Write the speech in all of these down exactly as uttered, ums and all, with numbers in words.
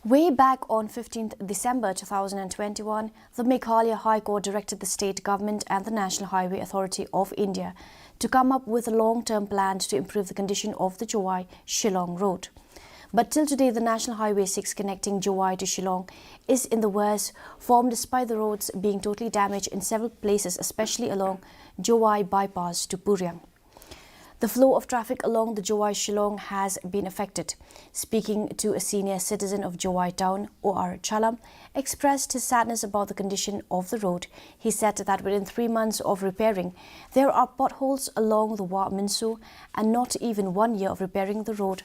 Way back on fifteenth December two thousand and twenty-one, the Meghalaya High Court directed the state government and the National Highway Authority of India to come up with a long-term plan to improve the condition of the Jowai Shillong road. But till today, the National Highway six connecting Jowai to Shillong is in the worst form, despite the roads being totally damaged in several places, especially along Jowai bypass to Puriang. The flow of traffic along the Jowai Shillong has been affected. Speaking to a senior citizen of Jowai town, O R Chalam expressed his sadness about the condition of the road. He said that within three months of repairing, there are potholes along the Wah Mynsoo, and not even one year of repairing, the road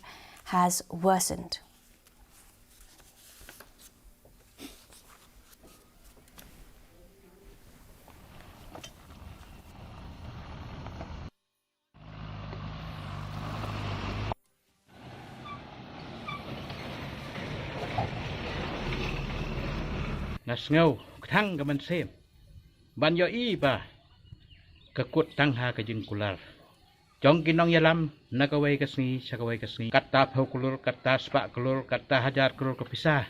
has worsened. Nga sngew kthang ka mynsiem ban ïohi ba ka kut tang ha ka jingkular jong ki nongïalam na kawei ka sngi sha kawei ka sngi, katta phew klur, katta spah klur, katta hajar klur ka pisa.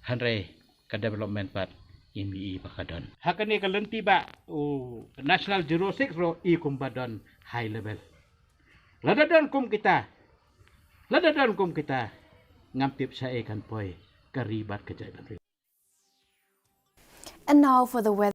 Hynrei ka development pat im i ba ka don. Ha kane ka lynti ba u National Zero Six ruh i kumba don high level. Lada don kum kita, lada don kum kita, ngam tip shaei kan poi ka ri bad ka jaitbynriew. And now for the weather.